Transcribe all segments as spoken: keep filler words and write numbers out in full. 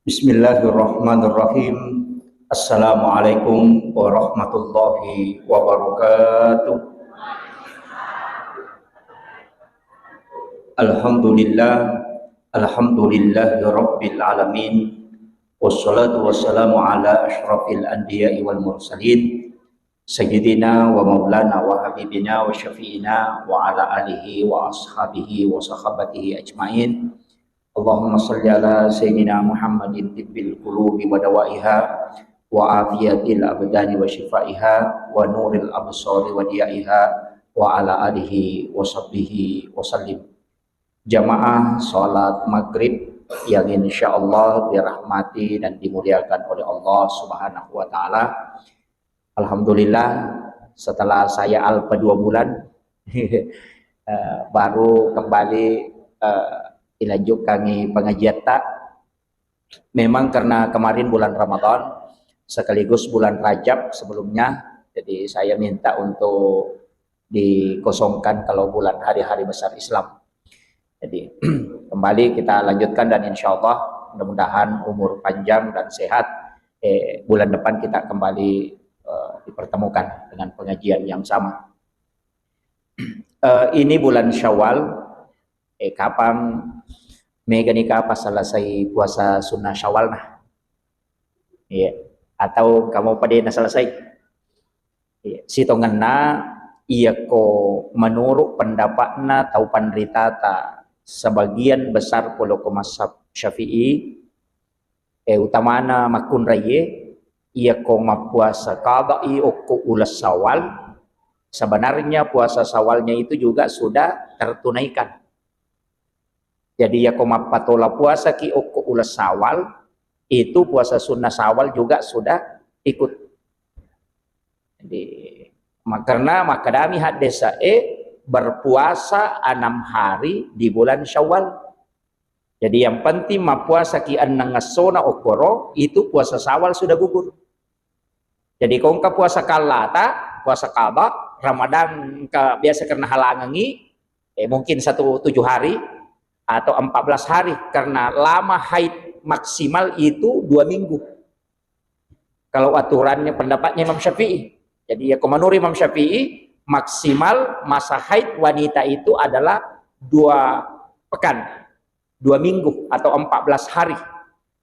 Bismillahirrahmanirrahim. Assalamualaikum warahmatullahi wabarakatuh. Alhamdulillah, alhamdulillahi rabbil alamin. Wassalatu wassalamu ala asyrafil anbiya'i wal mursalin, sayyidina wa maulana wa habibina wa syafi'ina wa ala alihi wa ashabihi wa sahabatihi ajmain. Allahumma salli ala sayyidina Muhammadin tibbil qulubi wa dawaiha wa afiyatil abdani wa shifaiha wa nuril absari wa diyaiha wa ala alihi wa sahbihi wa sallim. Jamaah salat maghrib yang insyaallah dirahmati dan dimuliakan oleh Allah Subhanahu wa taala. Alhamdulillah, setelah saya alpa dua bulan, eh, baru kembali, eh, dilanjutkan pengajian ta. Memang karena kemarin bulan Ramadan sekaligus bulan Rajab sebelumnya, jadi saya minta untuk dikosongkan kalau bulan hari-hari besar Islam. Jadi kembali kita lanjutkan dan insya Allah mudah-mudahan umur panjang dan sehat. Eh, bulan depan kita kembali, eh, dipertemukan dengan pengajian yang sama. Eh, ini bulan Syawal. Eh, kapang mega nika pas selesai puasa sunnah Syawal nah. Iya. Atau kamu pada na selesai? Iya. Sitongenna, iyako menurut pendapatna tau panritata sebagian besar poloko mazhab Syafi'i, eh, utamana makkunraiye, iyako mappuasa qada'i okko uleng Syawal, sebenarnya puasa Syawalnya itu juga sudah tertunaikan. Jadi, iyako mappatola puasaki okko uleng Syawal, itu puasa sunnah Syawal juga sudah ikut. Jadi, ma-, karena makkedami haddese'e, berpuasa enam hari di bulan Syawal. Jadi, yang penting mappuasaki enneng essona okkoro, itu puasa Syawal sudah gugur. Jadi, ko engka puasa kallata, puasa qada, Ramadan engka biasa karena halangangi, eh, mungkin satu tujuh hari atau empat belas hari, karena lama haid maksimal itu dua minggu. Kalau aturannya, pendapatnya Imam Syafi'i. Jadi, ya, ko menurut Imam Syafi'i, maksimal masa haid wanita itu adalah dua pekan, dua minggu atau empat belas hari.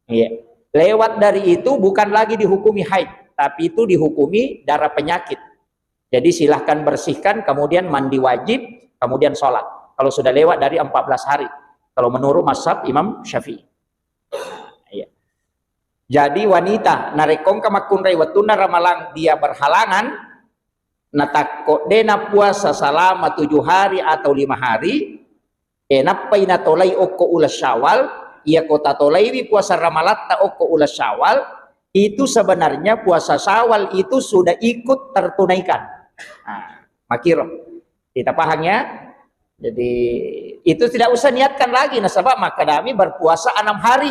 Iya. Lewat dari itu bukan lagi dihukumi haid, tapi itu dihukumi darah penyakit. Jadi, silahkan bersihkan, kemudian mandi wajib, kemudian sholat. Kalau sudah lewat dari empat belas hari. Kalau menurut mazhab Imam Syafi'i. Iya. Jadi, wanita, narekko engka makkunrai wettunna ramalang dia berhalangan, natakko de napuasa selama tujuh hari atau lima hari, eh, nappai natolai okko uleng Syawal, iyako tatolaiwi puasa ramalatta okko uleng Syawal, itu sebenarnya puasa Syawal itu sudah ikut tertunaikan. Nah, makiro. Kita paham ya? Jadi, itu tidak usah niatkan lagi, nasaba makkedami berpuasa enam hari.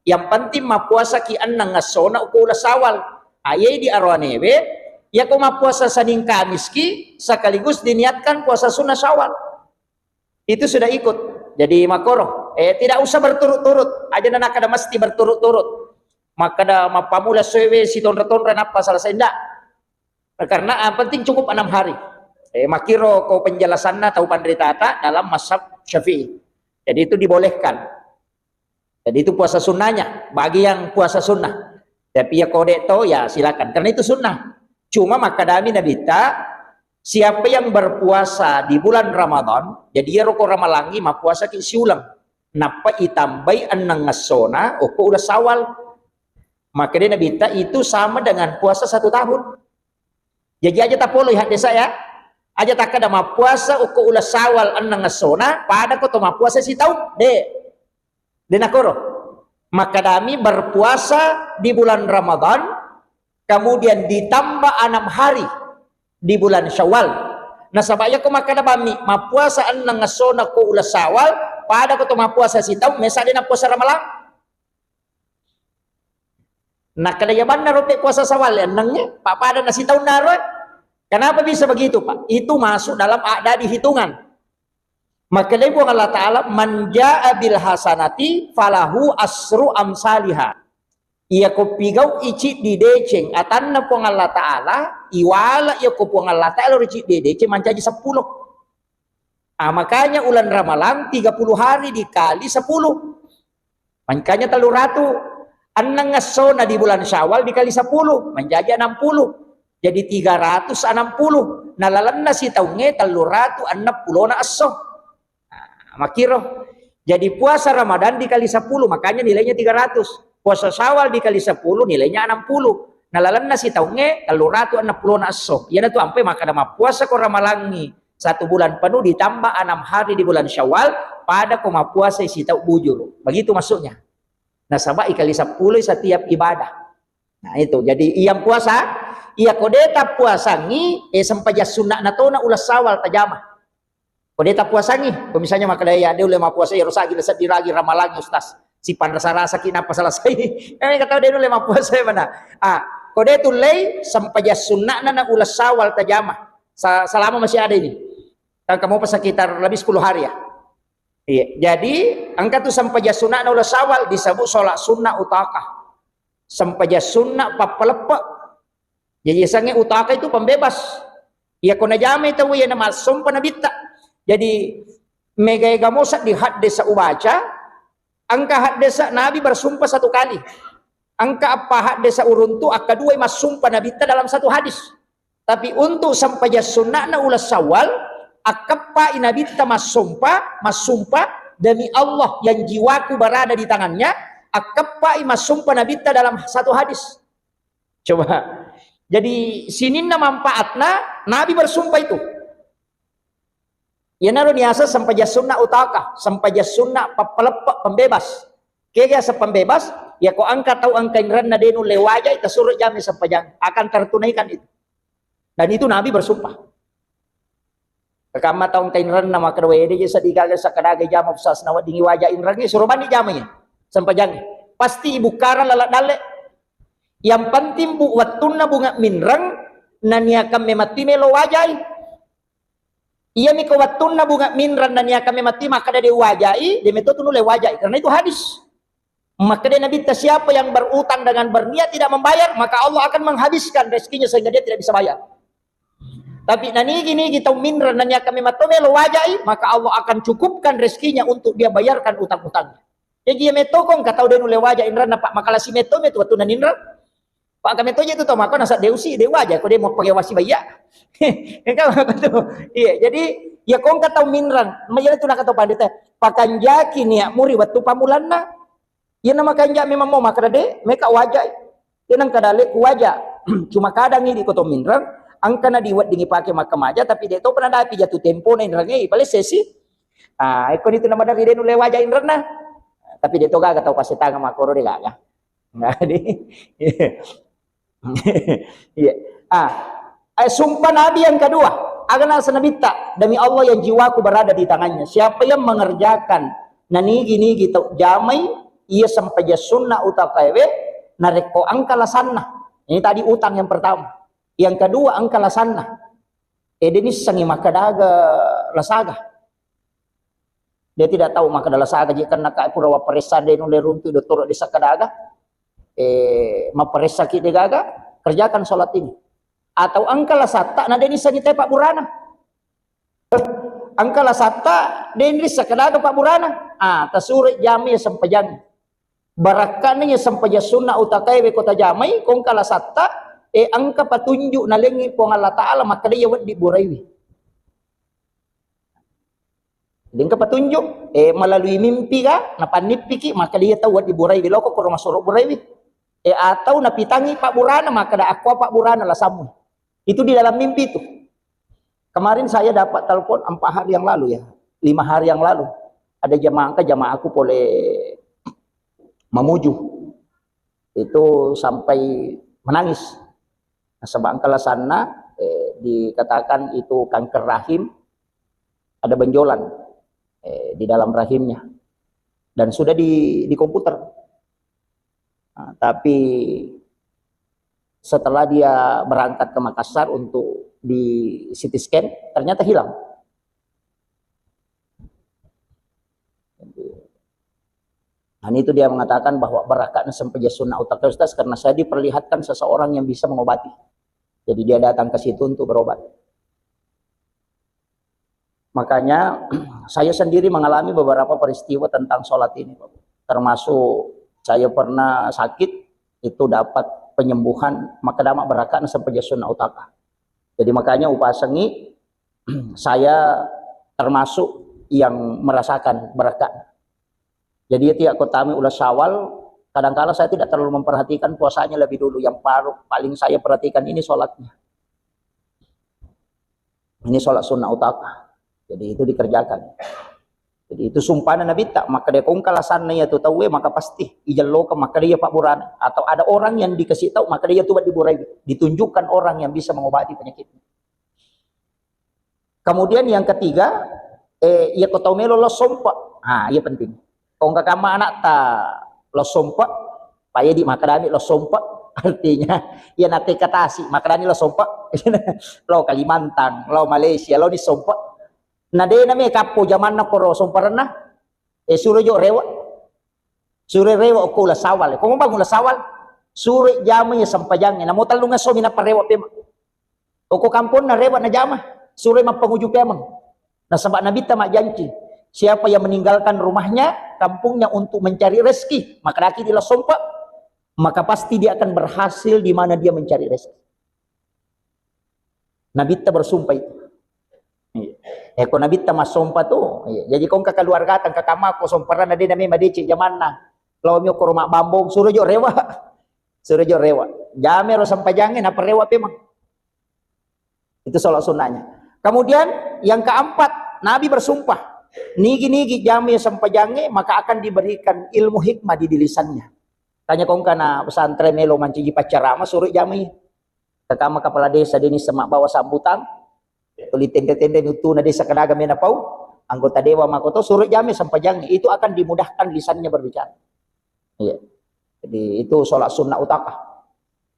Yang penting mappuasaki enneng essona okko uleng Syawal. Ayai di aroanewe, iyako mappuasa Senin Kamiski sekaligus diniatkan puasa sunnah Syawal. Itu sudah ikut. Jadi makoro, eh, tidak usah berturut-turut. Aja na nakkeda mesti berturut-turut. Makkeda mappamula suewe sitonra-tonra nappa selesai, ndak. Karena yang penting cukup enam hari. Eh, makiro ko penjelasanna tau panritata dalam mazhab Syafi'i. Jadi itu dibolehkan. Jadi itu puasa sunnahnya bagi yang puasa sunnah. Tapi ya kode to ya silakan. Karena itu sunnah. Cuma makkedami Nabitta, siapa yang berpuasa di bulan Ramadan, jadi ya roko ramalangi mappuasa ki siulang. Nappa itambai enneng essona okko uleng Syawal. Makkeda Nabitta itu sama dengan puasa satu tahun. Jaji aja tapoloi haddesa ya. Aja takkeda mappuasa okko uleng Syawal enneng essona, pada ko to mappuasa sitaung. De. De nakoro. Makkedami berpuasa di bulan Ramadan, kemudian ditambah enam hari di bulan Syawal. Nasaba iyako makkeda bammi, mappuasa enneng essona ko uleng Syawal, pada ko to mappuasa sitaung, mesa de nappuasa ramalang. Nakkeda iya banna rope puasa Syawal ennengnge, pappada na sitaung naro. Kenapa bisa begitu, Pak? Itu masuk dalam a'dadi hitungan. Makkedai Puang Allah Ta'ala, "Man jaa bil hasanati falahu asru amsaliha." Iya ko pigau'i ciddi deceng atanna Puang Allah Ta'ala, iwala iya ko Puang Allah Ta'ala ri ciddi deceng mancaji seppulo. Ah, makanya ulan Ramalang tiga puluh hari dikali sepuluh. Makanya tellu ratu. Enneng essona di bulan Syawal dikali sepuluh, menjadi enam puluh. Jadi tiga ratus enam puluh. Nah, lalenna sitaungnge tellu ratu enneng pulona esso. Nah, makkiro. Jadi puasa Ramadan dikali sepuluh, makanya nilainya tiga ratus. Puasa Syawal dikali sepuluh, nilainya enam puluh. Nah, lalenna sitaungnge tellu ratu enneng pulona esso. Iyanatu ampai makkeda mappuasa ko Ramalangngi satu bulan penuh ditambah enam hari di bulan Syawal, pada ko mappuasa sitau bujur. Begitu maksudnya. Nasaba ikali seppulo setiap ibadah. Nah, itu. Jadi, yang puasa, iya ko de tappuasangi, eh, sempajang sunna'na tona uleng Syawal tajama. Ko de tappuasangi, ko misalnya makkeda, "Ya, de ulle mappuasa, ya, rusak gila seddi lagi ramalangi, Ustaz. Sipan rasa-rasa ki napa selesai." Eh, kata de ulle mappuasa, ya, mana? Ah, ko de tullei, sempajang sunna'na na uleng Syawal tajama. Sa-, selama masih ada ini. Kan kamu pas sekitar lebih sepuluh hari, ya. Iya, jadi engka tu sempajang sunna'na uleng Syawal disebut sholat sunnah utakah. Sempajang sunnah pappaleppe. Jadi yasengnge utakah itu pembebas. Iya ko najamai tau iya na massompa nabitta. Jadi mega-ega mosa di haddesa ubaca, engka haddesa Nabi bersumpah satu kali. Engka eppa haddesa uruntu, akka duai massumpa nabitta dalam satu hadis. Tapi untuk sempajang sunna'na uleng Syawal, akkeppai nabitta massompa, massumpa, "Demi Allah yang jiwaku berada di tangannya," akkeppai massumpa nabitta dalam satu hadis. Coba. Jadi sininna manfaatna Nabi bersumpah itu. Iyanaro niaseng sempajang sunnah utakah, sempajang sunnah pappaleppe, pembebas. Kega aseng pembebas? Ya ko engka tau engka inrenna de nulle wajai, tasuro jami sempajang, akan tertunaikan itu. Dan itu Nabi bersumpah. Kekamma tau engka inrenna makkeda, "Wede je seddi gaga sakkadaga jama pusasna weddingi waja inrengnge, suro bani jamai sempajangnge." Pasti ibukkarang laleng dalle. Yang penting bu wettunna bunga minreng naniakang mematti melo wajai. Iyami ko wettunna bunga minreng naniakang mematti makkeda de wajai, de metto tu nulle wajai. Karena itu hadis. Makkeda Nabitta, "Siapa yang berutang dengan berniat tidak membayar, maka Allah akan menghabiskan rezekinya sehingga dia tidak bisa bayar. Tapi nanigi-nigi tau minreng naniakang mematto melo wajai, maka Allah akan cukupkan rezekinya untuk dia bayarkan utang-utangnya." Jadi iya metto ko engka tau de nulle waja inrenna, Pak, makalasi metto metu wettunna ninreng. Pak, engka metto je tu tau mako nasa de usi, de waja ko de mau pakai wasi bayya. Engka mako tu. Iya, jadi ya ko engka tau minreng, mayana tu nakatau pandita, pakanjaki niat muri wettu pamulanna. Iyana makanja memang mau makkeda de, meka wajai. Iyana engka dalle ku waja. Cuma kadang idi ko to minreng, engka na diweddingi pake makkamaja, tapi de to pernah dapi jatuh tempo na inrengnge, palessesi. Ah, ekko nitu na madari de nulle waja inrenna. Tapi de to gaga tau pasetanga makkoro de gaga. Nggak di. Iya. Ah, eh, sumpah Nabi yang kedua, aga nasa Nabitta, "Demi Allah yang jiwaku berada di tangannya, siapa yang mengerjakan nanigi-nigi tau jamai, iya sempajang sunnah utakaewe, narekko engka lasanna." Ini tadi utang yang pertama. Yang kedua, engka lasanna. Eh, de nissengi makkadaga lasaga. Dia tidak tahu makkada lasaga je, karena ka pura waparessa de nulle runtu dottoro de sakkadaga. Eh, maparessaki de gaga, kerjakan sholat ini. Atau engka lasatta na de nissengi te pabburana. Engka lasatta de nisseng kadaga pabburana. Ah, tasuro jami sempajang. Barakkana iya sempajang sunna utakaewe ko tajamai, ko engka lasatta, eh, engka patunjuk nalengngi Puang Allah Ta'ala makkeda iya wedding buraiwi. Jadi engka patunjuk, eh, melalui mimpi ga, napannippiki, makkeda iya tau wedding buraiwi, loko koro masoro buraiwi. Eh, atau napitangi pabburana, makkeda, "Akkua pabburana lasammu." Itu di dalam mimpi itu. Kemarin saya dapat telepon empat hari yang lalu ya, lima hari yang lalu. Ada jamaah, engka jamaahku pole Mamuju. Itu sampai menangis. Nasaba engka lasanna, eh, dikatakan itu kanker rahim, ada benjolan, eh, di dalam rahimnya. Dan sudah di, di komputer. Nah, tapi setelah dia berangkat ke Makassar untuk di C T scan, ternyata hilang. Dan itu dia mengatakan bahwa barakatnya sempajang sunnah utaka, Ustaz, karena saya diperlihatkan seseorang yang bisa mengobati. Jadi dia datang ke situ untuk berobat. Makanya saya sendiri mengalami beberapa peristiwa tentang sholat ini, Pak. Termasuk saya pernah sakit, itu dapat penyembuhan, maka dama barakatna sempajang sunnah utaka. Jadi makanya upasengi, saya termasuk yang merasakan barakat. Jadi tiap kotami ula Syawal, kadangkala saya tidak terlalu memperhatikan puasanya lebih dulu. Yang paru-, paling saya perhatikan ini sholatnya. Ini sholat sunnah utaka. Jadi itu dikerjakan. Jadi itu sumpahna Nabitta, maka dia kongka lasanna ya tu tauwe, maka pasti ijelloka, maka dia Pak Burana. Atau ada orang yang dikasih tahu, maka dia tu buat diburai. Ditunjukkan orang yang bisa mengobati penyakitnya. Kemudian yang ketiga, eh, iya ko tau melo lo sompa. Ah, iya penting. Kongka kamma anakta lo sompa, payedi makadani lo sompa. Artinya, iya nate katasi makadani lo sompa. Lo Kalimantan, lo Malaysia, lo ni sompa. Na dena me kappo jamanna koro somparenna. Eh, suro jo rewa. Suro rewa ko ula Syawal. Ko mabang ula Syawal, suro jama ya sempajangnge. Namo tellung esso mi nappa rewa pema. Oko kamponna rewa najama, suro mappanguju pemeng. Nasaba Nabitta majjanci, siapa yang meninggalkan rumahnya, kampungnya untuk mencari rezeki, maka daki di lasompa, maka pasti dia akan berhasil di mana dia mencari rezeki. Nabitta bersumpah itu. Iya. Eko Nabitta massompa tu, iya. Jadi kongka keluarga tangka kamako somparana de name madeceng jamanna. Lo mi okoro mabbambong, suro jo rewa. Suro jo rewa. Jame ro sempajangnge, nappa rewa pemeng. Itu sholat sunnahnya. Kemudian yang keempat, Nabi bersumpah, nigi-nigi jame sempajangnge, maka akan diberikan ilmu hikmah di, di lisannya. Tanya kongka na pesantren melo mancaji paccarama, suro jamai. Kakama kepala desa Deni Semak bawa sambutan, tuli tende-tende nutuna desa Kadaga mena pau, anggota dewan makoto, suro jame sempajangnge, itu akan dimudahkan lisannya berbicara. Iya. Jadi itu sholat sunnah utaka.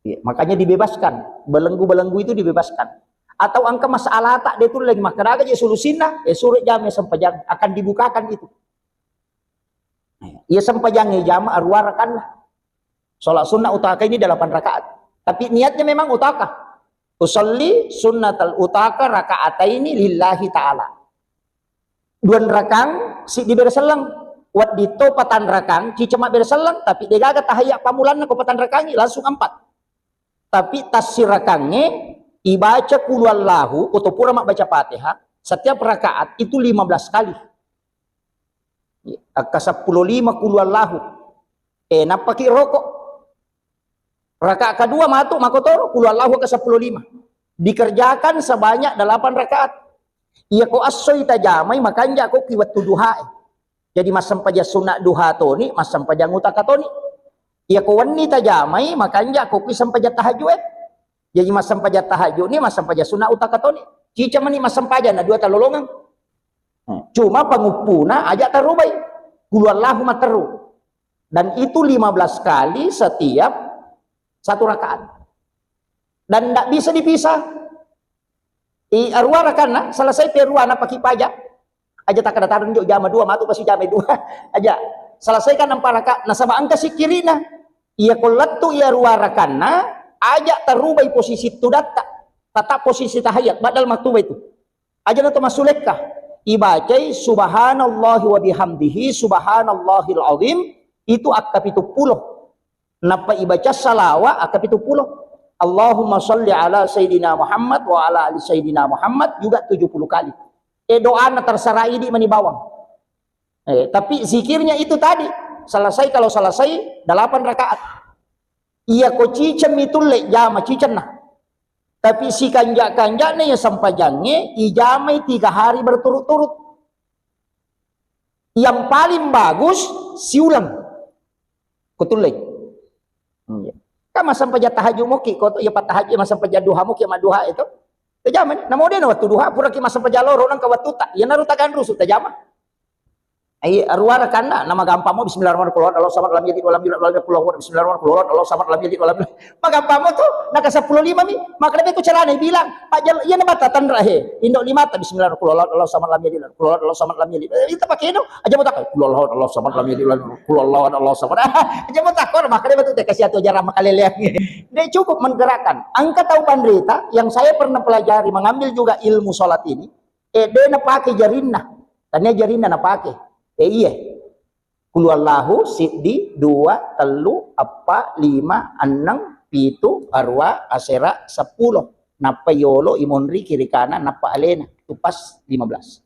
Iya. Makanya dibebaskan, belenggu-belenggu itu dibebaskan. Atau engka masalah tak dia tuh lagi makkadaga je solusinna, eh, suro jame sempajang, akan dibukakan itu. Iya, sempajangnge jama aruarakanna. Sholat sunnah utaka ini delapan rakaat. Tapi niatnya memang utaka. Usalli sunnatal utaka rakaataini lillahi ta'ala. Dua rakang, siddi bere selleng. Wedding to patang rakang, cicama bere selleng, tapi degaga tahayya pamulanna ko patang rakangi, langsung empat. Tapi tassirakangnge ibaca qul huwallahu, ko to pura mabbaca Fatihah, setiap rakaat itu lima belas kali. Akka seppulo lima qul huwallahu. Eh, nappaki roko. Rakaat kedua matu makotoro, qul huwallahu ke sepuluh lima. Dikerjakan sebanyak delapan rakaat. Iya ko assoi tajamai, makanja ko ki wettu duhae. Jadi massempajang sunat duha toni, massempajang utaka toni. Iya ko wenni tajamai, makanja ko ki sempajang tahajju'e. Jadi massempajang tahajju ni, massempajang sunat utaka toni. Cica mani massempajang na dua talolongang. Hmm. Cuma panguppuna aja tarubai. Qul huwallahu matteru. Dan itu lima belas kali setiap satu rakaat. Dan ndak bisa dipisah. I, arua rakanna, selesai perua na paki paja. Aja takkada tarung jo jama dua, matu pasi jama dua. Aja selesaikan empat rakaat. Nasaba engka sikkirina. Iya ko lettu iya rua rakanna, aja tarubai posisi tudatta. Tetap posisi tahiyat, badal maktuba itu. Aja na to massulekka. Ibacai subhanallahi wa bihamdihi, subhanallahil azim, itu akka pitu pulo. Nappa ibaca salawa akka pitu pulo. Allahumma salli ala Sayyidina Muhammad wa ala ali Sayyidina Muhammad juga tujuh puluh kali. Eh, doana terserah idi mani bawang. Eh, tapi zikirnya itu tadi. Selesai, kalau selesai, delapan rakaat. Iya ko cicemmi tulle jama cicenna. Tapi sikanja-kanjana iya sempajangnge ijamai tiga hari berturut-turut. Yang paling bagus siuleng. Ko tullei. Iya. Kan massempajang tahajud moki, ko iya pattahajud, massempajang duha moki, madduha itu. Tajamai, namo dena wettu duha, puraki massempajang loro nengka wettutta. Iyanaro taganrusu tajama. Ai, aruwa rakanna, namagampang mo, bismillahirrahmanirrahim, qul huwallahu ahad, Allahu samad, lam yalid walam yulad, walam yakul lahu kufuwan ahad, bismillahirrahmanirrahim, qul huwallahu ahad, Allahu samad, lam yalid walam yulad. Magampang mo tu, naka seppulo lima mi, makkeda beko carana bilang, pajal, iya na bata tanra he, indo lima ta, bismillahirrahmanirrahim, qul huwallahu ahad, Allahu samad, lam yalid walam yulad, qul huwallahu ahad, Allahu samad, lam yalid walam yulad, qul huwallahu ahad, Allahu samad, lam yalid walam yulad, qul huwallahu ahad, Allahu samad. Aja mo takor, makkeda batu te kasi atu ajarang makaleleang. Dia cukup menggerakkan. Engka tau panrita yang saya pernah pelajari, mengambil juga ilmu salat ini, eh, dia napake jarinna. Tania jarinna napake. Eh, iya. Qul huwallahu, siddi, dua, tellu, eppa, lima, enneng, pitu, aruwa, asera, seppulo. Nappa yolo imonri kiri kanan, nappa alena. Itu pas lima belas.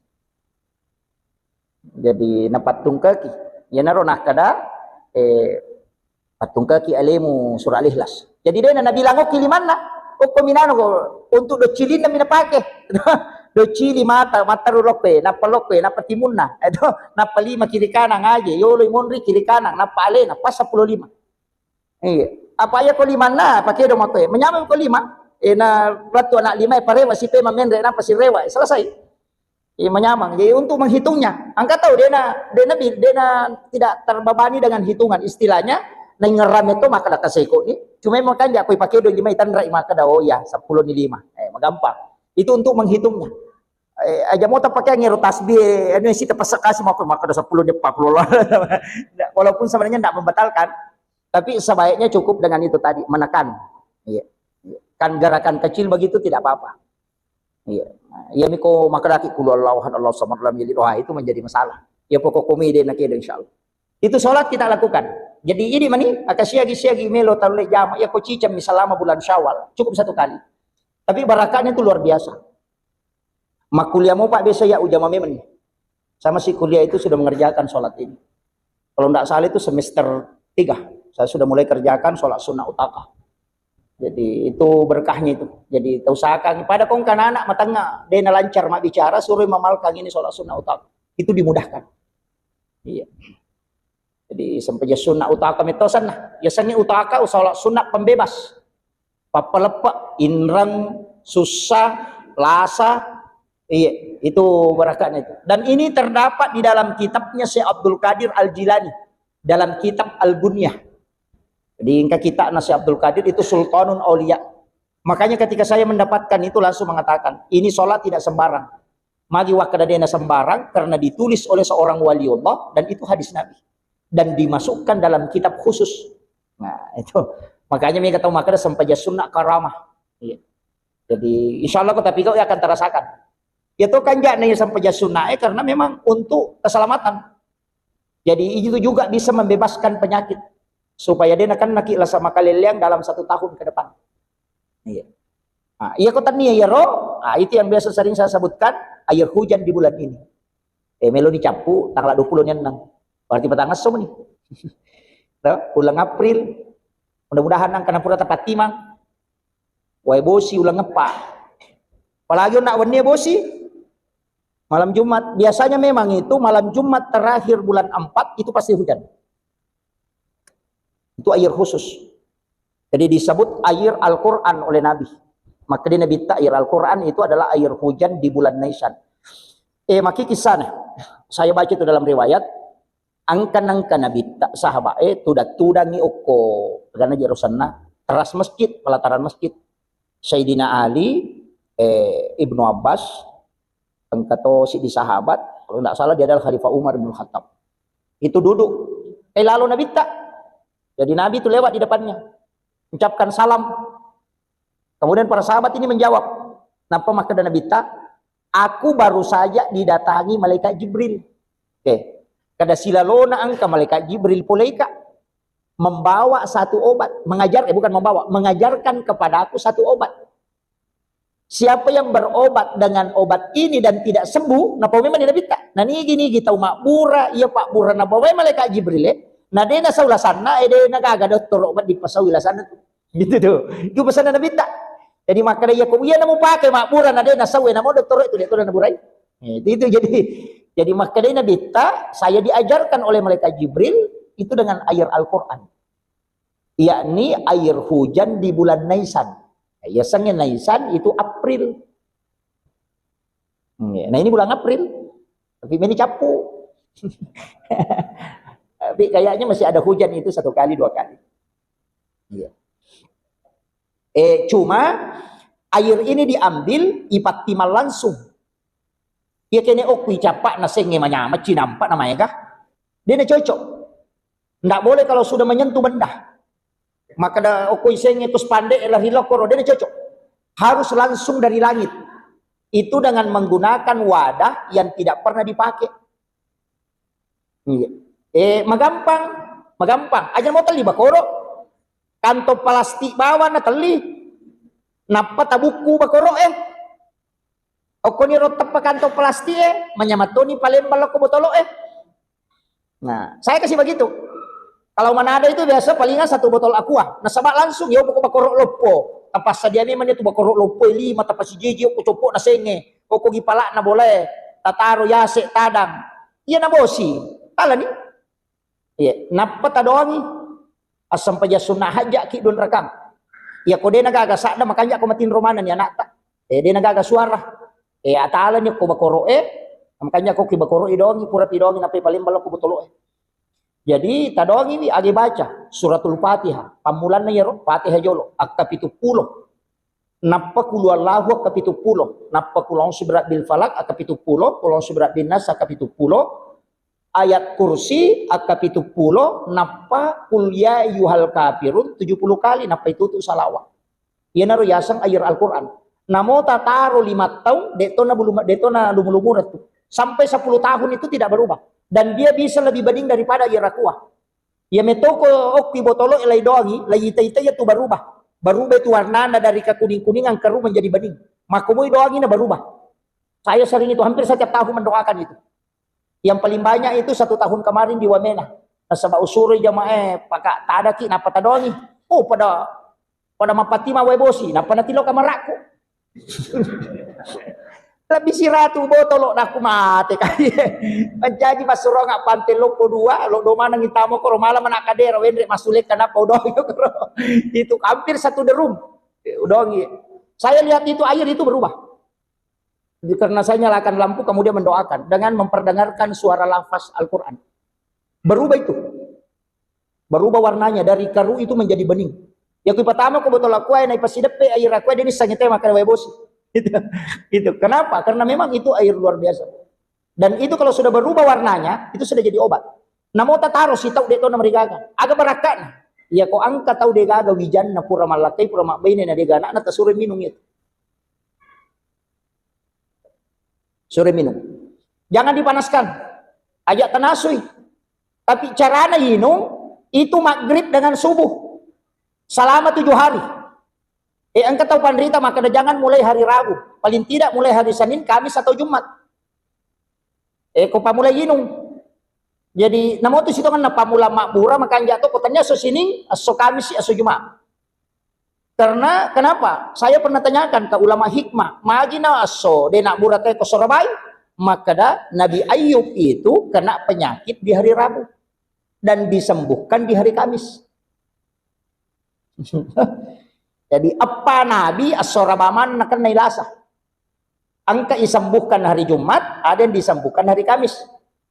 Jadi, napattungkaki. Iyanaro nakkeda, eh, pattungkaki alemu surah Al-Ikhlas. Jadi, dena nabilang okki limanna, okko minano ko, untuk doccilinna mi napake. Doccili mata, mata ru lokkoe, nappa lokkoe, nappa timunna, eto, nappa lima kiri kanan aje, yolo monri kiri kanan, nappa alena, pas seppulo lima. Iya. Apa iya ko limanna, pakedo makkoe. Menyameng ko lima, eh, na lattu anak lima, eh, parewa sipe mamenre, nappa sirewa, eh, selesai. Iya, menyameng. Jadi untuk menghitungnya, engka tau dena, dena bi-, dena tidak terbebani dengan hitungan. Istilahnya, naingerrame to makkeda kaseko ni. Cuma makan jakoi pakedo lima itanrai makkeda, oh iya, seppulo ni lima. Eh, magampang. Itu untuk menghitungnya. Eh, aja mo tapake ngero tasbih, eh, anu si tepesek kasi makkeda, makkeda seppulo ni empat puluh lah. Walaupun sebenarnya tidak membatalkan, tapi sebaiknya cukup dengan itu tadi, menekan. Iya. Iya. Kan gerakan kecil begitu tidak apa-apa. Iya. Nah, iya miko makkedaki qul huwallahu ahad, Allahu samad, lam yalid, wah, itu menjadi masalah. Ya pokok komedi nak kira, insyaallah. Itu sholat kita lakukan. Jadi ini mani, aka siagi-siagi melo talle jama, ya ko cicam selama bulan Syawal, cukup satu kali. Tapi barakatnya itu luar biasa. Makkuliah mo, Pak, biasa ya ujama memang. Sama si kuliah itu sudah mengerjakan sholat ini. Kalau ndak salah itu semester tiga, saya sudah mulai kerjakan sholat sunnah utaka. Jadi itu berkahnya itu. Jadi usahakan pada kongkana anak matangga, dena lancar mak bicara, suruh mamalkan ini sholat sunnah utaka. Itu dimudahkan. Iya. Jadi sempajang sunnah utaka metosan nah. Biasanya utaka sholat sunnah pembebas. Pappaleppe, inreng, susah, lasa. Iya, itu barakatnya itu. Dan ini terdapat di dalam kitabnya Syekh Abdul Qadir Al-Jilani, dalam kitab Al-Bunyah. Jadi, engka kitabna Syekh Abdul Qadir itu Sultanul Aulia. Makanya ketika saya mendapatkan itu langsung mengatakan, ini sholat tidak sembarang. Magi wakkeda dena sembarang karena ditulis oleh seorang waliullah dan itu hadis Nabi. Dan dimasukkan dalam kitab khusus. Nah, itu. Makanya mega tau makkeda sempajang sunnah karamah. Iya. Jadi, insya Allah kota pigau ya akan terasakan. Ya toh kan jakna ya sempajang sunnah, eh, karena memang untuk keselamatan. Jadi, itu juga bisa membebaskan penyakit. Supaya dena kan naki lasa makaleleang dalam satu tahun ke depan. Iya. Nah, iya ko tania ya ro, nah, itu yang biasa sering saya sebutkan, air hujan di bulan ini. Eh, melo ni cappu, tanggal dua puluh ni enneng. Berarti petang esso ni. Toh, bulan April. Mudah-mudahan nang kana pura tepat timang. Wae bosi ulang ngepa. Apalagi nak wenni bosi. Malam Jumat. Biasanya memang itu malam Jumat terakhir bulan empat itu pasti hujan. Itu air khusus. Jadi disebut air Al-Quran oleh Nabi. Maka di Nabi tak air Al-Quran itu adalah air hujan di bulan Naisan. Eh, maki kisahnya. Saya baca itu dalam riwayat. Angka-angka Nabi tak sahabat eh tuda-tudangi okko karena jerosanna teras masjid, pelataran masjid. Sayyidina Ali, eh, Ibnu Abbas, engka to siddi sahabat, kalau ndak salah dia adalah Khalifah Umar bin Khattab. Itu duduk, eh, lalu Nabi tak. Jadi Nabi itu lewat di depannya, ucapkan salam. Kemudian para sahabat ini menjawab, napa makkeda Nabi tak? Aku baru saja didatangi malaikat Jibril. Oke. Kada silalona engka malaikat Jibril poleka membawa satu obat, mengajar, eh, bukan membawa, mengajarkan kepada aku satu obat. Siapa yang berobat dengan obat ini dan tidak sembuh, napa memang dia Nabi tak? Nah, nigi-nigi tau mabbura, iya pabbura nabawa malaikat Jibril, eh. Nah, dena sau lasanna, eh, dena gaga dokter obat dipasau lasanna tu. Gitu tuh. Itu pesan Nabi tak? Jadi makkeda iya ko iya namu pakai mabbura na dena sau, eh, namo dokter itu dia tu naburai. Eh, itu, itu jadi, jadi makkeda Nabi tak, saya diajarkan oleh malaikat Jibril itu dengan air Al-Quran. Yakni air hujan di bulan Naisan. Ya, sengnya Naisan itu April. Hmm, ya. Nah, ini bulan April. Tapi ini cappu. Tapi kayaknya masih ada hujan itu satu kali dua kali. Iya. Eh, cuma air ini diambil, ipattimang langsung. Iya kene okku icappa na sengnge manyameng cinampa na maega. Dia na cocok. Ndak boleh kalau sudah menyentuh benda. Maka da okko isengnge tu spandek lari lokoro, dia na cocok. Harus langsung dari langit. Itu dengan menggunakan wadah yang tidak pernah dipakai. Iya. Eh, magampang, magampang. Aja mau telli bakoro. Kantong plastik bawang na telli. Nappa tabukku bakoro eh. Okkoni ro teppa kantong plastik eh, manyamattoni palembang lokko botolo eh. Nah, saya kasih begitu. Kalau Manado itu biasa palingan satu botol aqua. Nasaba langsung ya pokok bakoro loppo. Tapassadia memang itu bakoro loppo lima, tapasijiji ko coppo na senge. Koko gipalak na boleh. Tataro yase tadang. Iya na bosi. Tala ni. Iya, nappa tadoangi. Assampajang sunna hajja ki don rakang. Iya ko dena gaga sadda makanja ko matinro mana ni anakta. Eh, dena gaga suara. Eh, atala ni ko bakoro eh. Makanja ko ki bakoro idongi, pura pidongi nappa palembang lokko botolo eh. Jadi, tadongiwi age baca suratul Fatihah. Pammulanna iyaro Fatihah jolo, akka pitu pulo. Nappa kulu Allahu akka pitu pulo. Nappa kulu a'udzu birabbil falak akka pitu pulo. Kulu a'udzu birabbin nas akka pitu pulo. Ayat kursi akka pitu pulo. Nappa kul ya ayyuhal kafirun tujuh puluh kali. Nappa itutu salawat. Iyanaro yaseng air Al-Quran. Namo tataro lima tahun, detona bulu, detona lumu-lumureng tu. Sampai sepuluh tahun itu tidak berubah. Dan dia bisa lebih bening daripada air aqua. Ya metoko okki botolo lai doangi, lai ita-ita ya tu berubah. Berubah itu warnanya dari kekuning-kuningan keru menjadi bening. Makomoi doangi na berubah. Saya sering itu, hampir setiap tahun mendoakan itu. Yang paling banyak itu satu tahun kemarin di Wamena. Nasaba usuroi jamaah, eh, paka tadaki, napa tadoangi. Oh, pada, pada mappatima wae bosi, napa natilo kamarakku. Lebih siratu botolo, naku mate kali. Mencaji massurong pante loko dua, lo do maneng itamo koro malam anak kadera, wenre masulek kenapa udah koro. Itu hampir satu derum. Udah. Saya lihat itu air itu berubah. Karena saya nyalakan lampu, kemudian mendoakan dengan memperdengarkan suara lafaz Al-Quran. Berubah itu. Berubah warnanya dari keru itu menjadi bening. Ya kui pertama ko botol aqua, na ipasideppe air aqua, dia nissangi teh makan wae bosi. Itu, itu. Kenapa? Karena memang itu air luar biasa. Dan itu kalau sudah berubah warnanya, itu sudah jadi obat. Namo tataro sitau de to namarigaga. Aga barakana. Ya ko angka tau de gaga wijanna pura mallakai, pura mabbaine na de gaga anakna tasuro minum itu. Sore minum. Jangan dipanaskan. Ajak tanasui. Tapi carana inung itu maghrib dengan subuh. Selama tujuh hari. Eh, engka tau panrita makkeda jangan mulai hari Rabu. Paling tidak mulai hari Senin, Kamis atau Jumat. Eh, ko pamulai inung. Jadi, namotu sitongenna pamula mabbura makanja to ko tania so Sining, esso Kamis, esso Jumat. Karena kenapa? Saya pernah tanyakan ke ulama hikmah, magi na asso de nabbura te ko Sorabai? Makkeda Nabi Ayub itu kena penyakit di hari Rabu dan disembuhkan di hari Kamis. Jadi eppa Nabi asso Rabaman nakenna ilasa. Engka isembuhkan hari Jumat, ada yang disembuhkan hari Kamis.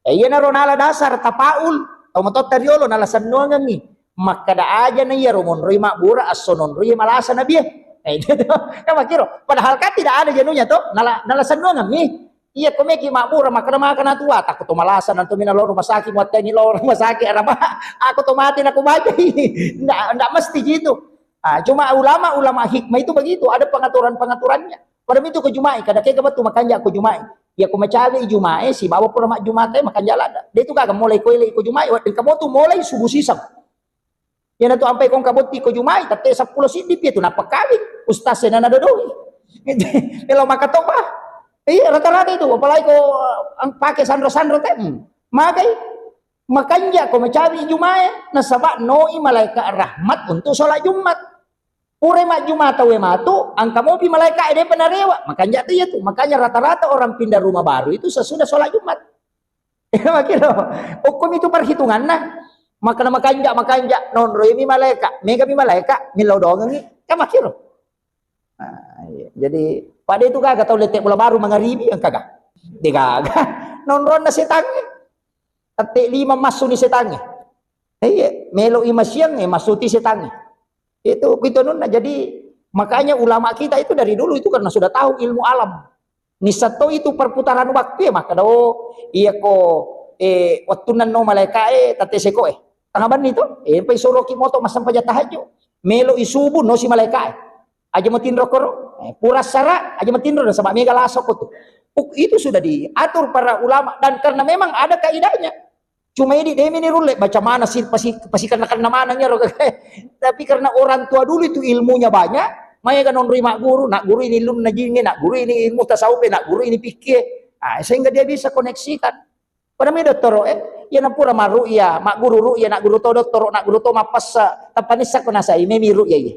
Eh, iyanaro nala dasar tapaul, tau matotta riolo nala sennuangengngi. Makkeda aja na iyaro monroi mabbura, esso nonroi malasa nabie. Eh, itu tuh. Kan makkiro. Padahal kan tidak ada jenuhnya tuh, nala, nala sennuangengngi. Iya, ko meki mabbura, makkeda maka natua, takko to malasa nanto mina lo rumah sakit, muattengi lo rumah sakit, araba, aku to mati, naku bajai. Ndak, ndak mesti gitu. Ah, cuma ulama-ulama hikmah itu begitu, ada pengaturan-pengaturannya. Pada itu ko Jumai, kada kega betu makanja ko Jumai. Ya ko macawe Jumai, sibawa pura mak Jumai, makanja lada. Dia itu kagak mulai koile ko Jumai, engka motu mulai subuh sisang. Iyanatu ampai kong kabotti ko Jumai, tette seppulo siddi pi tu nappa kawing. Ustaz sena nadodoi. Elo makatoba. Iya, rata-rata itu, apalagi ko, eh, ang-, pake sanro-sanro te. Hmm. Magai, makanja ko macawi Jumai, nasaba noi malaikat rahmat untuk sholat Jumat. Pura majjuma tauwe matu, angka mopi malaika e depa narewa. Makanja tu iya tu. Makanya rata-rata orang pindah rumah baru itu sesudah sholat Jumat. Iya, makiro. Hukum itu perhitunganna. Makana makanja, makanja, nonroi mi malaika, mega mi malaika, millau doangengi. Kan makiro. Nah, iya. Jadi, pada itu gaga tau lete bola baru mangaribi, yang kaga. De gaga. Nonronna setangnge. Tette lima massuni setangnge. Eh, iya, melo i masiang, eh, massuti setangnge. Itu, itu anunna. Jadi, makanya ulama kita itu dari dulu itu karena sudah tahu ilmu alam. Nissatto itu perputaran waktu ya, makkeda, oh, iya ko, eh, wattunna no malaika, eh, tette seko, eh. Tengah banni to, eh, pai soroki moto massempajang tahajud. Melo i subuh, no si malaika, eh. Aja matinro koro, eh, pura sara, aja matinro, nasaba mega laso ko tu. Uk-, itu sudah diatur para ulama dan karena memang ada kaidahnya. Cuma idi demi ni rulle baca mana si pasi, pasi karena karena mana nyaro. Tapi karena orang tua dulu itu ilmunya banyak, maya kan onroi magguru, nak guru ini lum najinge, nak guru ini ilmu tasawuf, nak guru ini fikih. Ah, sehingga dia bisa koneksikan. Pada mi dottoro, eh, iya napura maru iya, magguru ru iya, nak guru to dottoro, nak guru to mapassa, tappa nissa ko nasai memi ru iya, iya.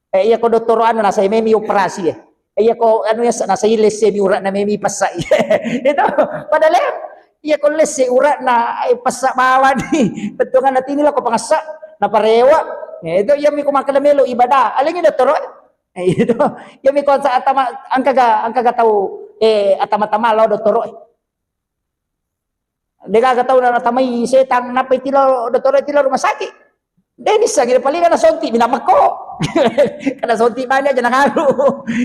Eh, iya ko dottoro anu nasai memi operasi, eh. Eh, iya ko anu ya nasai lesse mi urak na memi passa, iya. Itu padahal iya ko lesse urak na, eh, passa bawani. Bettuanna tini lako pangassa, na parewa. Ya, itu iya mi ko makkeda melo ibadah. Alengi dottoro. Eh, itu. Iya mi ko sa atama angkaga, angkaga tau, eh, atama-tama lao dottoro. Degaga tau na natamai setang, nappa itilo dottoro, itilo rumah sakit. De nisseng, paling na sonti minang makko. Karena sonti banyak aja nangaru.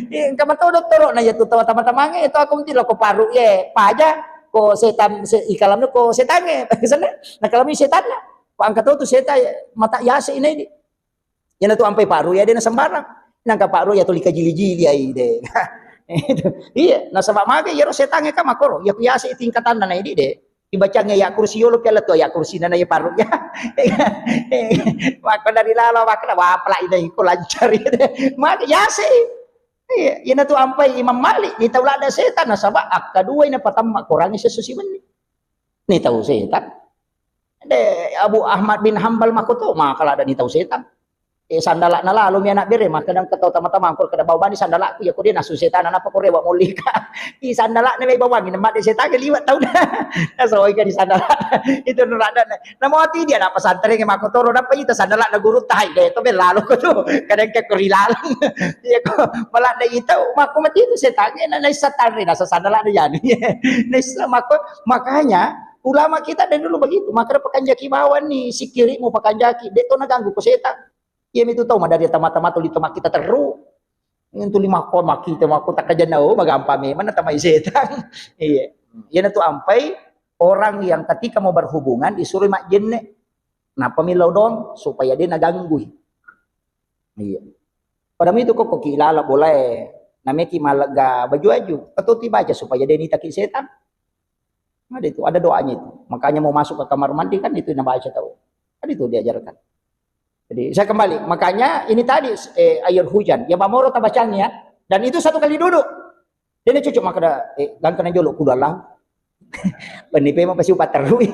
Engka matau dottoro na iya tu tama-tamange itu aku mesti lo ko paru ye paja ko setan se, ikalamnya ko setange. Sana na kalami setan na. Angka tau tu setan mata yase ina ini. Iyana tu ampai paru ya de na sembarang. Nangka paru ya tuli kajili-jili ai de. Iya, nasaba mage iyaro setange ka makoro, ya ku yase tingkatanna na idi de. Ibacangnge ya kursi yolo piala tu ya kursi nana ya paru ya. Maka dari lalo maka wapala ina iko lancar ya de. Mage yase. Iya, iyana tu ampai Imam Malik ni tau ladda setan nasaba akka dua ina patamma korangi sesusi benni. Ni tau setan. De, Abu Ahmad bin Hambal makko to, maka ladda ni tau setan. Eh, sandala'na lalo mi anak bere, maka nang ketau tama-tama angkor kada bau bani sandala'ku, ya ko dia nasu setan, apa ko rewa molika. I sandala'na mai bawangi, nama de setan ke liwat tau dah. Nasoi ka di sandala. Itu nu ladda. Namo ati dia na pesantren ke makko toro, napa ita sandala'na guru tai de, to bel lalo ko tu. Kadang ke kuri lalang. Ya ko maladda ita, makko mati itu setan, na naisa tanre, nasa sandala'na jani. Naisa makko, makanya ulama kita dari dulu begitu, maka pakanjaki bawang ni, sikirimu pakanjaki, de to naganggu ko setan. Iya mitu tau madari tama-tama tuli tama kita teru. Yang tuli makko maki te makko takkajanna, oh, magampa memang natamai setan. Iya. Iyana tu ampai orang yang ketika mau berhubungan disuruh majjenne. Napa millau dong supaya de naganggui. Iya. Pada mitu kok ki lala bolae, nameki malega baju-baju, atau tibaca supaya de nitaki setan. Ada itu, ada doanya itu. Makanya mau masuk ke kamar mandi kan itu nabaca tau. Kan itu diajarkan. Jadi saya kembali, makanya ini tadi, eh, air hujan, ya mamoro tabacanya, dan itu satu kali duduk. Dena cocok makkeda, eh, gangkana jolo kudu Allah. Benni pema pasi upaterui.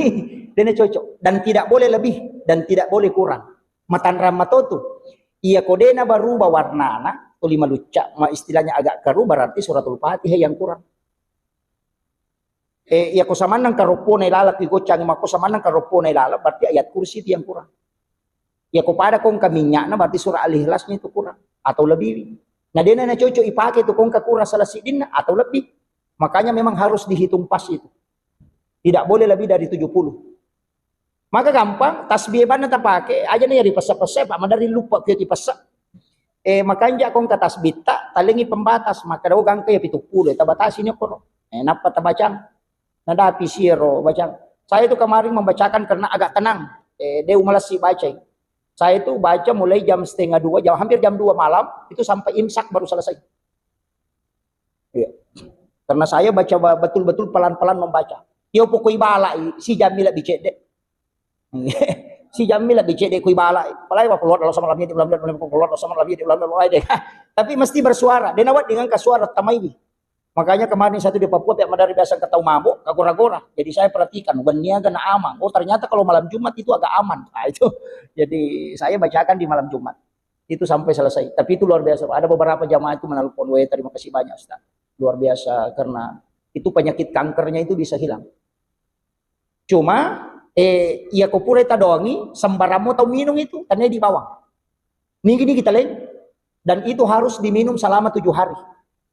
Dena cocok dan tidak boleh lebih dan tidak boleh kurang. Matanrang matotu. Iya ko dena baruba warnana, tuli malucca, ma istilahnya agak keruh, berarti suratul Fatihah yang kurang. Eh, iya ko samannang karoppona ilala, ki goccangi makko samannang karoppona ilala, berarti ayat kursi itu yang kurang. Iya ko pada kongka minyakna, berarti surah Al-Ikhlasnya itu kurang atau lebih. Nah, dena na cocok ipake itu kongka kurang salah siddinna atau lebih. Makanya memang harus dihitung pas itu. Tidak boleh lebih dari tujuh puluh. Maka gampang, tasbih banna tapake, aja na yari pessa-pessa, Pak, madari lupa ki pessa. Eh, makanja kongka tasbitta, talengi pembatas, maka dau gangka ya pitu puluh, tabatasi ni kono. Eh, nappa tabacang. Nadapi siro bacang. Saya itu kemarin membacakan karena agak tenang. Eh, deu malessi bacai. Saya itu baca mulai jam setengah dua, jam, hampir jam dua malam, itu sampai imsak baru selesai. Iya. Karena saya baca ba-, betul-betul pelan-pelan membaca. Yo pokoi balai, si jammi lebih cedde. Si jammi lebih cedde kui balai. Palai wa keluar dalam sama lamia di ulang, keluar dalam sama lamia di ulang, ulang deh. Tapi mesti bersuara. Dia nawat dengan ke suara tamaiwi. Makanya kemarin satu di Papua, pihak madari biasa ketau mabuk, kagora-gora. Jadi saya perhatikan, wennia gana aman. Oh, ternyata kalau malam Jumat itu agak aman. Nah, itu. Jadi saya bacakan di malam Jumat. Itu sampai selesai. Tapi itu luar biasa, Pak. Ada beberapa jamaah itu menelpon, "Weh, terima kasih banyak, Ustaz. Luar biasa, karena itu penyakit kankernya itu bisa hilang." Cuma, eh, iya ko pura tadongi, sembarang mo tau minum itu, karena di bawang. Nigi-nigi taleng. Dan itu harus diminum selama tujuh hari.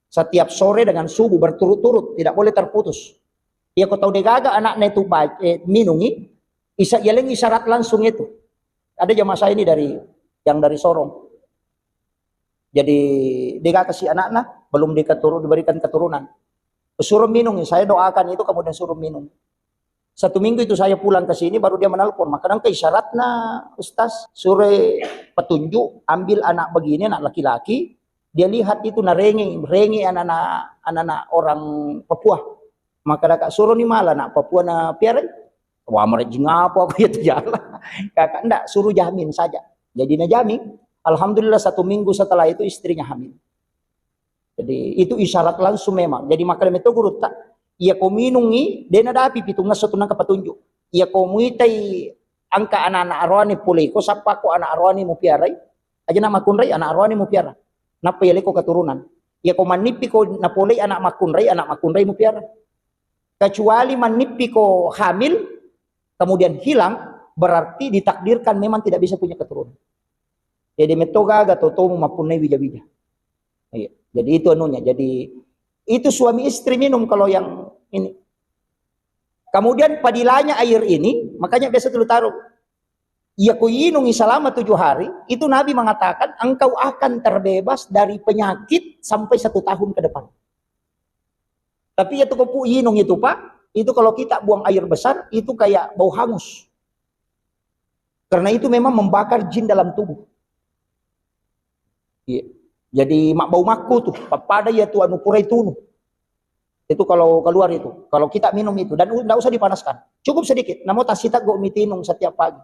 Setiap sore dengan subuh berturut-turut, tidak boleh terputus. Iya ko tau degaga anakna itu ba- eh, minungi, isa yaleng isyarat langsung itu. Ada jamaah saya ini dari yang dari Sorong. Jadi degaga si anakna belum diketuru- diberikan keturunan. Suruh minum, saya doakan itu kemudian suruh minum. Satu minggu itu saya pulang ke sini, baru dia menelpon. Maka nangka isyaratna, Ustaz, suruh petunjuk, ambil anak begini, anak laki-laki, dia lihat itu narengi, rengi anak-anak anak-anak orang Papua. Maka daka suruh ni malah anak Papua na piara. Wah, merejing apa aku itu jalan. Kakak ndak, suruh jamin saja. Jadi najamin. Alhamdulillah, satu minggu setelah itu istrinya hamil. Jadi itu isyarat langsung memang. Jadi maka demikian guru tak. Iya ko minungi, dena dapi pitungngesso tu nangka petunjuk. Iya ko muitai angka anak-anak aroani pole ko sappa ko anak aroani mu piarai. Aja na makunrai anak aroani mu piara. Nappa iya leko keturunan. Iya ko mannipi ko napolei anak makunrai, anak makunrai mu piara. Kecuali mannipi ko hamil, kemudian hilang, berarti ditakdirkan memang tidak bisa punya keturunan. Jadi metto gaga totomu mappunnai wija-wija. Iya. Jadi itu anunya. Jadi itu suami istri minum kalau yang ini. Kemudian padilanya air ini, makanya biasa dulu taruh. Iya ko inungi selama tujuh hari, itu Nabi mengatakan engkau akan terbebas dari penyakit sampai satu tahun ke depan. Tapi itu ko pu inung itu Pak, itu kalau kita buang air besar, itu kayak bau hangus. Karena itu memang membakar jin dalam tubuh. Iya. Jadi mak bau makku tuh, pada ya tuh anu kurai tunu. Itu kalau keluar itu, kalau kita minum itu dan tidak usah dipanaskan, cukup sedikit. Namun tasita go mitinung setiap pagi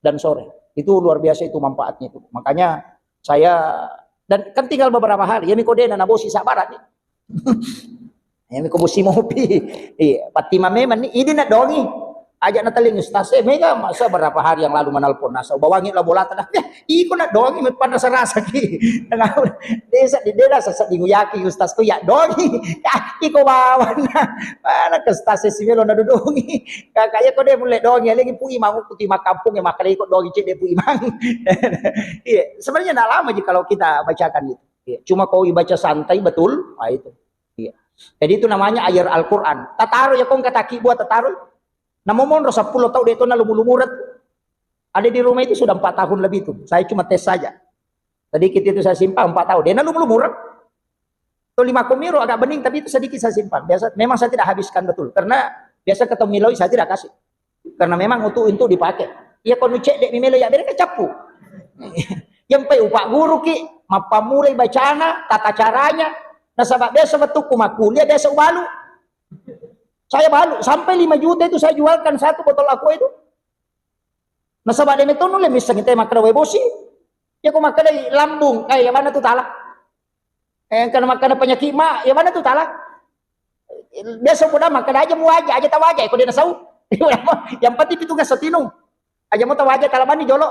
dan sore. Itu luar biasa itu manfaatnya itu. Makanya saya dan kan tinggal beberapa hari. Ya mikodena nabosi sabarat nih. Ya mikodena bosi mopi. Iya, pati memang nih ini nak dongi. Aja nateling Ustaz, eh, mega masa berapa hari yang lalu menelpon nasa bawangi la bolata dah. Ya, iko nak dongi me panasa rasa ki. Desa di desa sasa di nguyaki Ustaz ko ya dongi. Ya, iko bawana. Mana ke Ustaz si melo na dudungi. Kakak ya ko de mulle dongi lagi pui mangu kuti makampung ya makale iko dongi cek de pui mang. Iya, sebenarnya ndak lama ji kalau kita bacakan itu. Iya, cuma kau baca santai betul, ah itu. Iya. Jadi itu namanya ayat Al-Quran. Tataro ya kong kataki buat tataro. Namo monro sepuluh tahun dia itu na lumu-lumurat. Ada di rumah itu sudah empat tahun lebih itu. Saya cuma tes saja. Sedikit itu saya simpan empat tahun. Dia na lumu-lumurat. Itu lima komiro agak bening tapi itu sedikit saya simpan. Biasa memang saya tidak habiskan betul karena biasa ketemu miloi saya tidak kasih. Karena memang untuk untuk dipakai. Iya ko nucek dek mimelo ya bere kecappu. Yang pai upak guru ki, mappamulai bacana, tata caranya. Nasaba biasa betukku makkuliah biasa ubalu. Saya balu sampai lima juta itu saya jualkan satu botol aqua itu. Nasaba de metonu le misseng te makkeda wae bosi. Ya ko makkeda lambung, eh ya mana tu tala. Eh, karena makkeda penyakit ma, ya mana tu tala. Biasa pun makkeda aja mu aja, aja tahu aja, ko dia nasau. Yang penting itu nggak setinung. Aja mau tahu aja, tala mani jolo.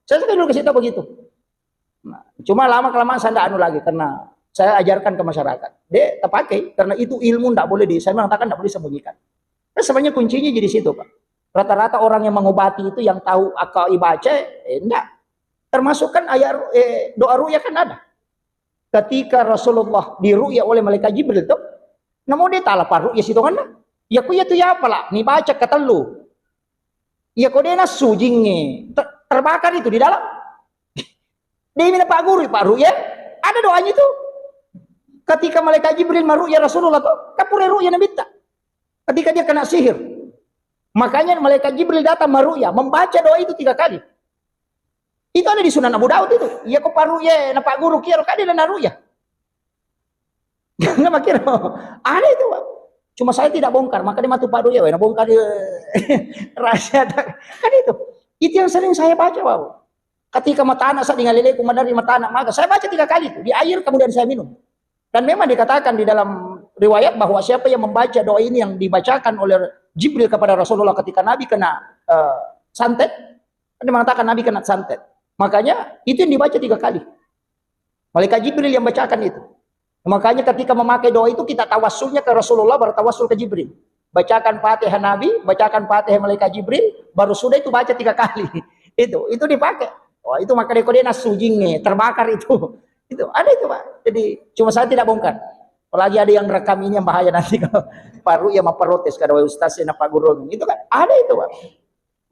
Saya suka dulu ke situ begitu. Nah, cuma lama kelamaan saya ndak anu lagi karena saya ajarkan ke masyarakat. Dia terpakai karena itu ilmu ndak boleh di, saya mengatakan ndak boleh disembunyikan. Nah, sebenarnya kuncinya di situ, Pak. Rata-rata orang yang mengobati itu yang tahu akal ibaca, eh, enggak. Termasuk kan ayat ru- eh, doa ruqyah kan ada. Ketika Rasulullah diruqyah oleh malaikat Jibril tuh, namun dia tala paruqyah sitonganna. Ya ku ya tu ya apalah, ni baca ketellu. Ya ko dia nasu jinge, ter- terbakar itu di dalam. Dia minta Pak Guru, Pak Ruqyah, ada doanya itu. Ketika malaikat Jibril maruqyah Rasulullah tuh, kapure ruqyah Nabi ta. Ketika dia kena sihir. Makanya malaikat Jibril datang maruqyah, membaca doa itu tiga kali. Itu ada di Sunan Abu Daud itu. Iya ko paruqyah na Pak Guru kiaro kade na ruqyah. Nggak makin ada itu, Pak. Cuma saya tidak bongkar, maka dia matu Pak Doya, wena bongkar dia rahasia. Kan itu. Itu yang sering saya baca, Pak. Ketika mata anak saya dengan leleku menari mata anak maka saya baca tiga kali itu di air kemudian saya minum. Dan memang dikatakan di dalam riwayat bahwa siapa yang membaca doa ini yang dibacakan oleh Jibril kepada Rasulullah ketika Nabi kena eh, santet, kan dia mengatakan Nabi kena santet. Makanya itu yang dibaca tiga kali. Malaikat Jibril yang bacakan itu. Makanya ketika memakai doa itu kita tawassulnya ke Rasulullah baru tawassul ke Jibril. Bacakan Fatihah Nabi, bacakan Fatihah malaikat Jibril, baru sudah itu baca tiga kali. Itu itu dipakai. Wah, itu maka dia nasu jinge, terbakar itu. Itu ada itu, Pak. Jadi cuma saya tidak bongkar. Apalagi ada yang rekam ini yang bahaya nanti kalau baru ya mau protes kada ustaz ya napa guru. Itu kan ada itu, Pak.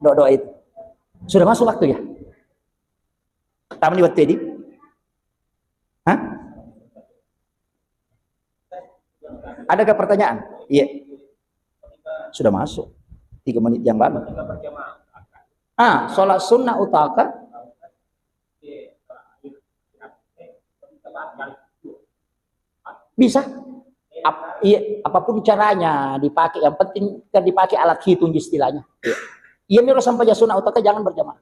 Doa-doa itu. Sudah masuk waktu ya? Tamu di waktu ini? Hah? Adakah pertanyaan? Iya. Sudah masuk. Tiga menit yang lalu. Ah, sholat sunnah utaka. Bisa. Ap-, iya, apapun caranya dipakai, yang penting kan dipakai alat hitung istilahnya. Iya. Iya, miro sampai sunnah utaka jangan berjamaah.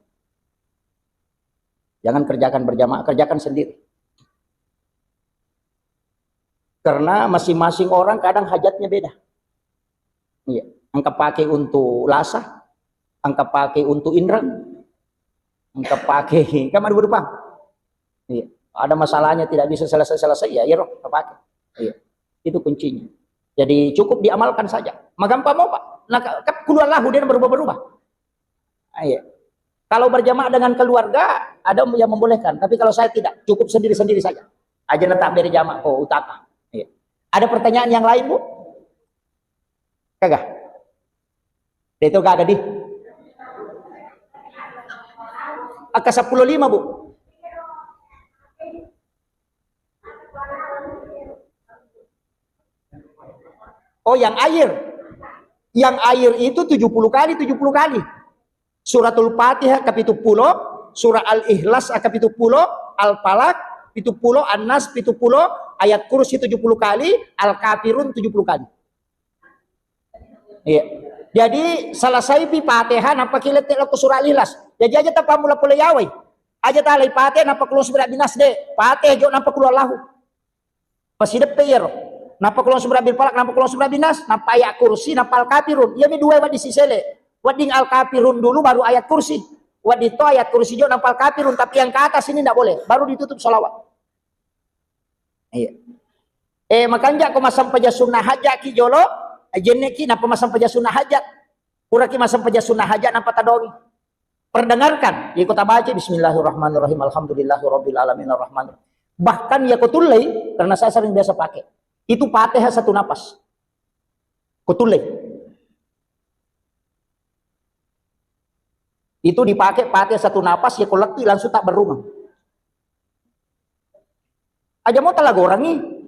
Jangan kerjakan berjamaah, kerjakan sendiri. Karena masing-masing orang kadang hajatnya beda. Iya, engka pakai untuk lasa, engka pakai untuk inreng, engka pakai kan ada berupa. Iya, ada masalahnya tidak bisa selesai-selesai ya, iya roh, pakai. Iya, itu kuncinya. Jadi cukup diamalkan saja. Magampang mau, Pak. Nah, ka-, ka-, kul huwallahu dia berubah-berubah. Ah, iya. Kalau berjamaah dengan keluarga, ada yang membolehkan. Tapi kalau saya tidak, cukup sendiri-sendiri saja. Aja na tabbere jamaah, oh, utaka. Iya. Ada pertanyaan yang lain, Bu? Kagak? Itu kagak di. Angka sepuluh lima, Bu. Oh, yang air. Yang air itu tujuh puluh kali, tujuh puluh kali. Suratul Fatihah ke pitu puluh, surah Al-Ikhlas ke pitu puluh, Al-Falaq pitu puluh, An-Nas pitu puluh, Ayat Kursi tujuh puluh kali, Al-Kafirun tujuh puluh kali. Iya. Jadi selesai pi Fatihah, nappa kilette lako surah Al-Ikhlas. Jadi aja tapammula pole yawai. Aja talai Fatihah, nappa kulung sibra binas de. Fatihah jo nappa kul huwallahu. Pasideppe iyaro. Nappa kulung sibra bil Falaq, nappa kulung sibra binas, nappa Ayat Kursi, nappa Al-Kafirun. Iya mi dua wedding sisele. Wedding Al-Kafirun dulu baru Ayat Kursi. Wedding to Ayat Kursi jo nappa Al-Kafirun, tapi yang ke atas ini ndak boleh. Baru ditutup salawat. Iya. Eh, makanja ko masampaja sunnah hajat ki jolo, jenneki nappa masampaja sunnah hajat. Puraki masampaja sunnah hajat nappa tadongi. Perdengarkan, iko tabaca bismillahirrahmanirrahim, alhamdulillahirabbil alamin arrahmanirrahim. Bahkan ya ko tullei, karena saya sering biasa pakai. Itu Fatihah satu napas. Ko tullei. Itu dipakai Fatihah satu napas, ya ko lettu langsung tak berumah. Aja mau talagorangi.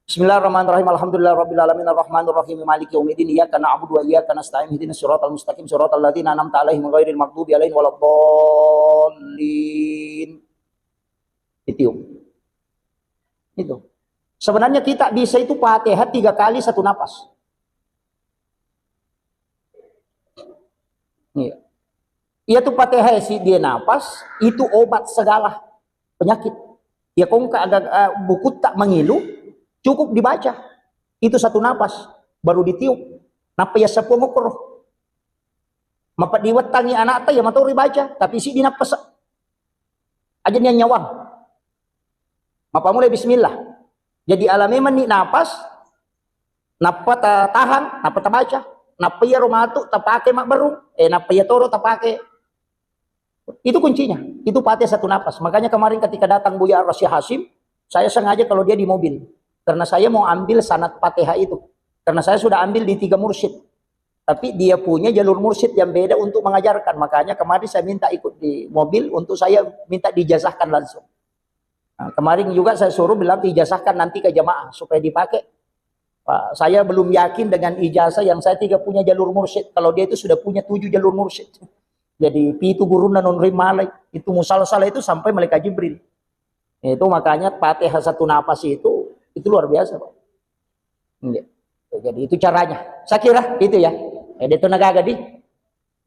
Bismillahirrahmanirrahim. Alhamdulillahirabbil alamin arrahmanirrahim maliki yaumiddin iyyaka na'budu wa iyyaka nasta'in ihdinas siratal mustaqim siratal ladzina an'amta alaihim ghairil maghdubi alaihim waladdallin. Ditiup. Itu. Sebenarnya kita bisa itu Fatihah tiga kali satu napas. Iya. Iya tu Fatihah si dia napas, itu obat segala penyakit. Ya kongka agak uh, buku tak mengilu, cukup dibaca. Itu satu napas, baru ditiup. Napa ya sepuluh ngokoro. Mapa diwettangi anak ya matori baca, tapi si dinapas aja nian nyawang. Mapamulai bismillah. Jadi ala memang ni napas, nappa ta tahan, nappa tabaca. Nappa iya romatu tapake mabberung, eh nappa iya toro tapake. Itu kuncinya. Itu Fatihah satu napas. Makanya kemarin ketika datang Buya Rasya Hasim, saya sengaja kalau dia di mobil. Karena saya mau ambil sanad Fatihah itu. Karena saya sudah ambil di tiga mursyid. Tapi dia punya jalur mursyid yang beda untuk mengajarkan. Makanya kemarin saya minta ikut di mobil untuk saya minta dijazahkan langsung. Nah, kemarin juga saya suruh bilang ijazahkan nanti ke jamaah supaya dipakai. Pak, saya belum yakin dengan ijazah yang saya tiga punya jalur mursyid. Kalau dia itu sudah punya tujuh jalur mursyid. Jadi pitu guruna non rimala itu musalsala itu sampai malaikat Jibril. Itu makanya Fatihah satu napas itu itu luar biasa, Pak. Iya. Jadi itu caranya. Saya kira itu ya. Jadi itu nagaga di.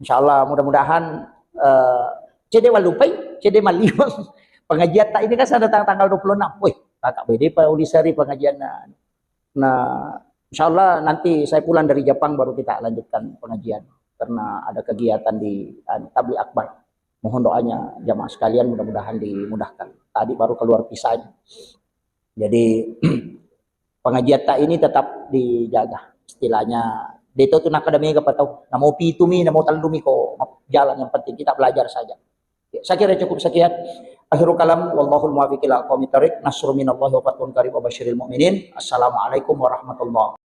Insyaallah mudah-mudahan eh cede walupai, cede maliwang. Pengajian tak ini kan sudah tang tanggal dua puluh enam. Wih, kakak bede Pak Ulisari pengajian. Nah, insyaallah nanti saya pulang dari Jepang baru kita lanjutkan pengajian karena ada kegiatan di anu, Tabligh Akbar. Mohon doanya jamaah sekalian mudah-mudahan dimudahkan. Tadi baru keluar visanya. Jadi pengajian tak ini tetap dijaga. Istilahnya deto tu nakada mega patau. Namo pitu mi, namo tellu mi ko jalan yang penting kita belajar saja. Ya, saya kira cukup sekian. Akhirul kalam, wallahul muwaffiq ila aqwamit thariq. Nasrun minallahi wa fathun qarib wa basyiril mu'minin. Assalamualaikum warahmatullahi